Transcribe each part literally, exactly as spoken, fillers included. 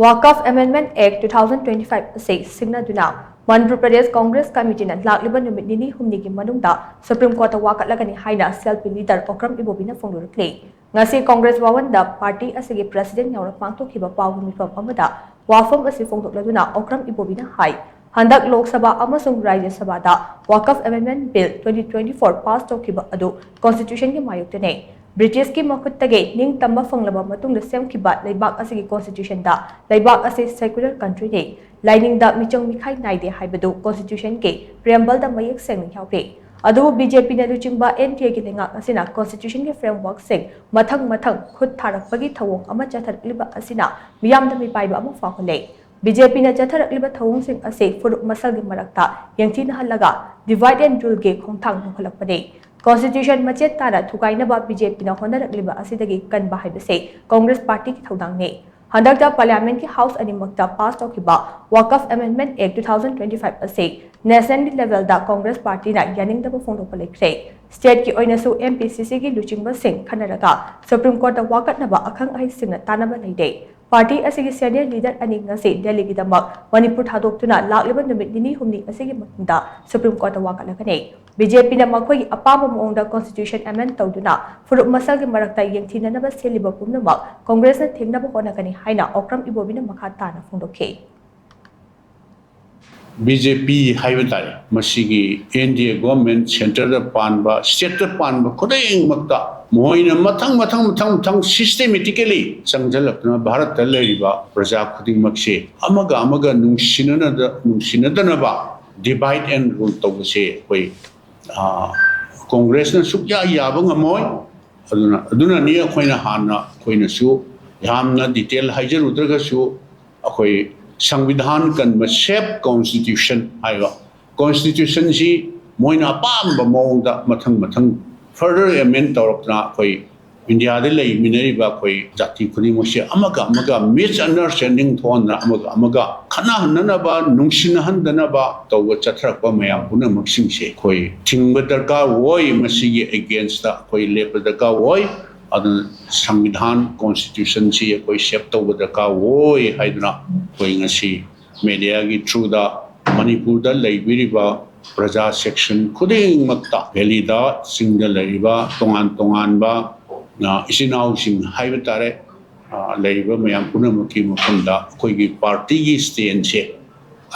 Waqf Amendment Act two thousand twenty-five ꯑꯁꯤ ꯁꯤꯡꯅꯗꯨꯅ ꯃꯅꯤꯄꯨꯔ ꯄ꯭ꯔꯗꯦꯁ ꯀꯣꯡꯒ꯭ꯔꯦꯁ ꯀꯃꯤꯇꯤꯅ ꯂꯥꯛꯂꯤꯕ ꯅꯨꯃꯤꯠ ꯅꯤꯅꯤ ꯍꯨꯝꯅꯤꯒꯤ ꯃꯅꯨꯡꯗ ꯁꯨꯄ꯭ꯔꯤꯝ ꯀꯣꯔꯠꯇ ꯋꯥꯀꯠꯂꯒꯅꯤ ꯍꯥꯏꯅ C L P leader Okram ꯏꯕꯣꯕꯤꯅ ꯐꯣꯡꯗꯣꯔꯛꯂꯤ꯫ ꯉꯁꯤ ꯀꯣꯡꯒ꯭ꯔꯦꯁ ꯚꯋꯟꯗ ꯄꯥꯔꯇꯤ ꯑꯁꯤꯒꯤ ꯄ꯭ꯔꯁꯤꯗꯦꯟ ꯌꯥꯎꯅ ꯄꯥꯡꯊꯣꯛꯈꯤꯕ ꯄꯥꯎꯒꯤ ꯃꯤꯐꯝ ꯑꯃꯗ ꯋꯥꯐꯝ ꯑꯁꯤ ꯐꯣꯡꯗꯣꯛꯂꯗꯨꯅ ꯑꯣꯀ꯭ꯔꯝ ꯏꯕꯣꯕꯤꯅ ꯍꯥꯏ, ꯍꯟꯗꯛ ꯂꯣꯛ ꯁꯚꯥ ꯑꯃꯁꯨꯡ ꯔꯥꯖ꯭ꯌ ꯁꯚꯥꯗ Waqf Amendment Bill twenty twenty-four pass ꯇꯧꯈꯤꯕ ꯑꯗꯨ ꯀꯣꯟꯁꯇꯤꯇ꯭ꯌꯨꯁꯟꯒꯤ ꯃꯥꯌꯣꯛꯇꯅꯤ꯫ ꯕ꯭ꯔꯤꯇꯤꯁꯀꯤ ꯃꯈꯨꯠꯇꯒꯤ ꯅꯤꯡꯇꯝꯕ ꯐꯪꯂꯕ ꯃꯇꯨꯡꯗ ꯁꯦꯝꯈꯤꯕ ꯂꯩꯕꯥꯛ ꯑꯁꯤꯒꯤ ꯀꯣꯟꯁꯇꯤꯇ꯭ꯌꯨꯁꯟꯗ ꯂꯩꯕꯥꯛ ꯑꯁꯤ ꯁꯦꯀꯨꯂꯔ ꯀꯟꯇ꯭ꯔꯤꯅꯤ, ꯂꯥꯏꯅꯤꯡꯗ ꯃꯤꯆꯪ ꯃꯤꯈꯥꯏ ꯅꯥꯏꯗꯦ ꯍꯥꯏꯕꯗꯨ ꯀꯣꯟꯁꯇꯤꯇ꯭ꯌꯨꯁꯟꯒꯤ ꯄ꯭ꯔꯤꯑꯦꯝꯕꯜꯗ ꯃꯌꯦꯛ ꯁꯦꯡꯅ ꯌꯥꯎꯔꯤ꯫ ꯑꯗꯨꯕꯨ ꯕꯤ ꯖꯦ ꯄꯤꯅ ꯂꯨꯆꯤꯡꯕ ꯑꯦꯟ ꯗꯤ ꯑꯦꯒꯤ ꯂꯩꯉꯥꯛ ꯑꯁꯤꯅ ꯀꯣꯟꯁꯇꯤꯇ꯭ꯌꯨꯁꯟꯒꯤ ꯐ꯭ꯔꯦꯝꯋꯔꯛꯁꯤꯡ ꯃꯊꯪ ꯃꯊꯪ ꯈꯨꯠ ꯊꯥꯔꯛꯄꯒꯤ ꯊꯧꯑꯣꯡ ꯑꯃ ꯆꯠꯊꯔꯛꯂꯤꯕ ꯑꯁꯤꯅ ꯃꯤꯌꯥꯝꯗ ꯃꯤꯄꯥꯏꯕ ꯑꯃ ꯐꯥꯎꯍꯜꯂꯦ꯫ ꯕꯤ ꯖꯦ ꯄꯤꯅ ꯆꯠꯊꯔꯛꯂꯤꯕ ꯊꯧꯑꯣꯡꯁꯤꯡ ꯑꯁꯤ ꯐꯨꯔꯨꯞ ꯃꯁꯜꯒꯤ ꯃꯔꯛꯇ ꯌꯦꯡꯊꯤꯅꯍꯜꯂꯒ divide and ruleꯒꯤ ꯈꯣꯡꯊꯥꯡ ꯂꯧꯈꯠꯂꯛꯄꯅꯤ꯫ ꯀꯣꯟꯁꯇꯤꯇ꯭ꯌꯨꯁꯟ ꯃꯆꯦꯠ ꯇꯥꯅ ꯊꯨꯒꯥꯏꯅꯕ ꯕꯤ ꯖꯦ ꯄꯤꯅ ꯍꯣꯠꯅꯔꯛꯂꯤꯕ ꯑꯁꯤꯗꯒꯤ ꯀꯟꯕ ꯍꯥꯏꯕꯁꯤ ꯀꯣꯡꯒ꯭ꯔꯦꯁ ꯄꯥꯔꯇꯤꯒꯤ ꯊꯧꯗꯥꯡꯅꯤ꯫ ꯍꯟꯗꯛꯇ ꯄꯥꯔꯂꯤꯌꯥꯃꯦꯟꯠꯀꯤ ꯍꯥꯎꯁ ꯑꯅꯤꯃꯛꯇ ꯄꯥꯁ ꯇꯧꯈꯤꯕ Waqf Amendment Act two thousand twenty-five ꯑꯁꯤ ꯅꯦꯁꯅꯦꯜꯒꯤ ꯂꯦꯚꯦꯜꯗ ꯀꯣꯡꯒ꯭ꯔꯦꯁ ꯄꯥꯔꯇꯤꯅ ꯌꯥꯅꯤꯡꯗꯕ ꯐꯣꯡꯗꯣꯛꯄ ꯂꯩꯈ꯭ꯔꯦ꯫ ꯁ꯭ꯇꯦꯠꯀꯤ ꯑꯣꯏꯅꯁꯨ ꯑꯦꯝ ꯄꯤ ꯁꯤ ꯁꯤꯒꯤ ꯂꯨꯆꯤꯡꯕꯁꯤꯡ ꯈꯟꯅꯔꯒ ꯁꯨꯄ꯭ꯔꯤꯝ ꯀꯣꯔꯠꯇ ꯋꯥꯀꯠꯅꯕ ꯑꯈꯪ ꯑꯍꯩꯁꯤꯡꯅ ꯇꯥꯟꯅꯕ ꯂꯩꯔꯦ꯫ ꯄꯥꯔꯇꯤ ꯑꯁꯤꯒꯤ ꯁꯦꯅꯤꯌꯔ ꯂꯤꯗꯔ ꯑꯅꯤ ꯉꯁꯤ ꯗꯦꯜꯂꯤꯒꯤꯗꯃꯛ ꯃꯅꯤꯄꯨꯔ ꯊꯥꯗꯣꯛꯇꯨꯅ ꯂꯥꯛꯂꯤꯕ ꯅꯨꯃꯤꯠ ꯅꯤꯅꯤ ꯍꯨꯝꯅꯤ ꯑꯁꯤꯒꯤ ꯃꯇꯨꯡꯗ ꯁꯨꯄ꯭ꯔꯤꯝ ꯀꯣꯔꯠꯇ ꯋꯥꯀꯠꯂꯒꯅꯤ꯫ ꯕꯤ ꯖꯦ ꯄꯤꯅ ꯃꯈꯣꯏꯒꯤ ꯑꯄꯥꯝꯕ ꯃꯑꯣꯡꯗ ꯀꯣꯟꯁꯇꯤꯇ꯭ꯌꯨꯁꯟ ꯑꯦꯃꯦꯟꯗ ꯇꯧꯗꯨꯅ ꯐꯨꯔꯨꯞ ꯃꯁꯜꯒꯤ ꯃꯔꯛꯇ ꯌꯦꯡꯊꯤꯅꯅꯕ ꯁꯤꯜꯂꯤꯕ ꯄꯨꯝꯅꯃꯛ ꯀꯣꯡꯒ꯭ꯔꯦꯁꯅ ꯊꯤꯡꯅꯕ ꯍꯣꯠꯅꯒꯅꯤ ꯍꯥꯏꯅ ꯑꯣꯀ꯭ꯔꯝ ꯏꯕꯣꯕꯤꯅ ꯃꯈꯥ ꯇꯥꯅ ꯐꯣꯡꯗꯣꯛꯈꯤ꯫ ꯕꯤ ꯖꯦ ꯄꯤ ꯍꯥꯏꯕ ꯇꯥꯔꯦ, ꯃꯁꯤꯒꯤ ꯑꯦꯟ ꯗꯤ ꯑꯦ ꯒꯣꯔꯃꯦꯟ, ꯁꯦꯟꯇꯔꯗ ꯄꯥꯟꯕ, ꯁ꯭ꯇꯦꯠꯇ ꯄꯥꯟꯕ ꯈꯨꯗꯤꯡꯃꯛꯇ ꯃꯈꯣꯏꯅ ꯃꯊꯪ ꯃꯊꯪ ꯃꯊꯪ ꯃꯊꯪ systematically ꯆꯪꯁꯤꯜꯂꯛꯇꯨꯅ ꯚꯥꯔꯠꯇ ꯂꯩꯔꯤꯕ ꯄ꯭ꯔꯖꯥ ꯈꯨꯗꯤꯡꯃꯛꯁꯦ ꯑꯃꯒ ꯑꯃꯒ ꯅꯨꯡꯁꯤꯅꯅꯗ-, ꯅꯨꯡꯁꯤꯅꯗꯅꯕ divide and rule ꯇꯧꯕꯁꯦ ꯑꯩꯈꯣꯏ, ꯑꯥ, ꯀꯣꯡꯒ꯭ꯔꯦꯁꯅ ꯁꯨꯛꯌꯥ ꯌꯥꯕ ꯉꯝꯃꯣꯏ꯫ ꯑꯗꯨꯅ, ꯑꯗꯨꯅꯅꯤ ꯑꯩꯈꯣꯏꯅ ꯍꯥꯟꯅ, ꯑꯩꯈꯣꯏꯅꯁꯨ ꯌꯥꯝꯅ detail ꯍꯥꯏꯖꯔꯨꯗ꯭ꯔꯒꯁꯨ, ꯑꯩꯈꯣꯏ ꯁꯪꯕꯤꯙꯥꯟ ꯀꯟꯕ, safe constitution ꯍꯥꯏꯕ constitutionꯁꯤ ꯃꯣꯏꯅ ꯑꯄꯥꯝꯕ ꯃꯑꯣꯡꯗ ꯃꯊꯪ ꯃꯊꯪ further amend ꯇꯧꯔꯛꯇꯅ ꯑꯩꯈꯣꯏ ꯏꯟꯗꯤꯌꯥꯗ ꯂꯩꯃꯤꯟꯅꯔꯤꯕ ꯑꯩꯈꯣꯏ ꯖꯥꯇꯤ ꯈꯨꯗꯤꯡꯃꯛꯁꯦ ꯑꯃꯒ ꯑꯃꯒ misunderstanding ꯊꯣꯛꯍꯟꯗꯅ, ꯑꯃꯒ ꯑꯃꯒ ꯈꯠꯅꯍꯟꯅꯅꯕ, ꯅꯨꯡꯁꯤꯅꯍꯟꯗꯅꯕ ꯇꯧꯕ ꯆꯠꯊꯔꯛꯄ ꯃꯌꯥꯝ ꯄꯨꯝꯅꯃꯛꯁꯤꯡꯁꯦ ꯑꯩꯈꯣꯏ ꯊꯤꯡꯕ ꯗꯔꯀꯥꯔ ꯑꯣꯏ꯫ ꯃꯁꯤꯒꯤ againstꯇ ꯑꯩꯈꯣꯏ ꯂꯦꯞꯄ ꯗꯔꯀꯥꯔ ꯑꯣꯏ꯫ ꯑꯗꯨꯅ ꯁꯪꯕꯤꯙꯥꯟ, ꯀꯣꯟꯁꯇꯤꯇ꯭ꯌꯨꯁꯟꯁꯤ ꯑꯩꯈꯣꯏ ꯁꯦꯞ ꯇꯧꯕ ꯗꯔꯀꯥꯔ ꯑꯣꯏ ꯍꯥꯏꯗꯨꯅ ꯑꯩꯈꯣꯏ ꯉꯁꯤ ꯃꯦꯗꯤꯌꯥꯒꯤ ꯊ꯭ꯔꯨꯗ ꯃꯅꯤꯄꯨꯔꯗ ꯂꯩꯕꯤꯔꯤꯕ ꯄ꯭ꯔꯖꯥ ꯁꯦꯛꯁꯟ ꯈꯨꯗꯤꯡꯃꯛꯇ, ꯚꯦꯂꯤꯗ, ꯆꯤꯡꯗ ꯂꯩꯔꯤꯕ ꯇꯣꯉꯥꯟ ꯇꯣꯉꯥꯟꯕ, ꯑ, ꯏꯆꯤꯟ ꯏꯅꯥꯎꯁꯤꯡ ꯍꯥꯏꯕ ꯇꯥꯔꯦ, ꯑ, ꯂꯩꯔꯤꯕ ꯃꯌꯥꯝ ꯄꯨꯝꯅꯃꯛꯀꯤ ꯃꯐꯝꯗ ꯑꯩꯈꯣꯏꯒꯤ ꯄꯥꯔꯇꯤꯒꯤ ꯁ꯭ꯇꯦꯟꯁꯦ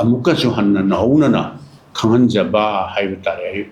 ꯑꯃꯨꯛꯀꯁꯨ ꯍꯟꯅ ꯅꯧꯍꯧꯅꯅ ꯈꯪꯍꯟꯖꯕ ꯍꯥꯏꯕ ꯇꯥꯔꯦ꯫ ꯑꯩ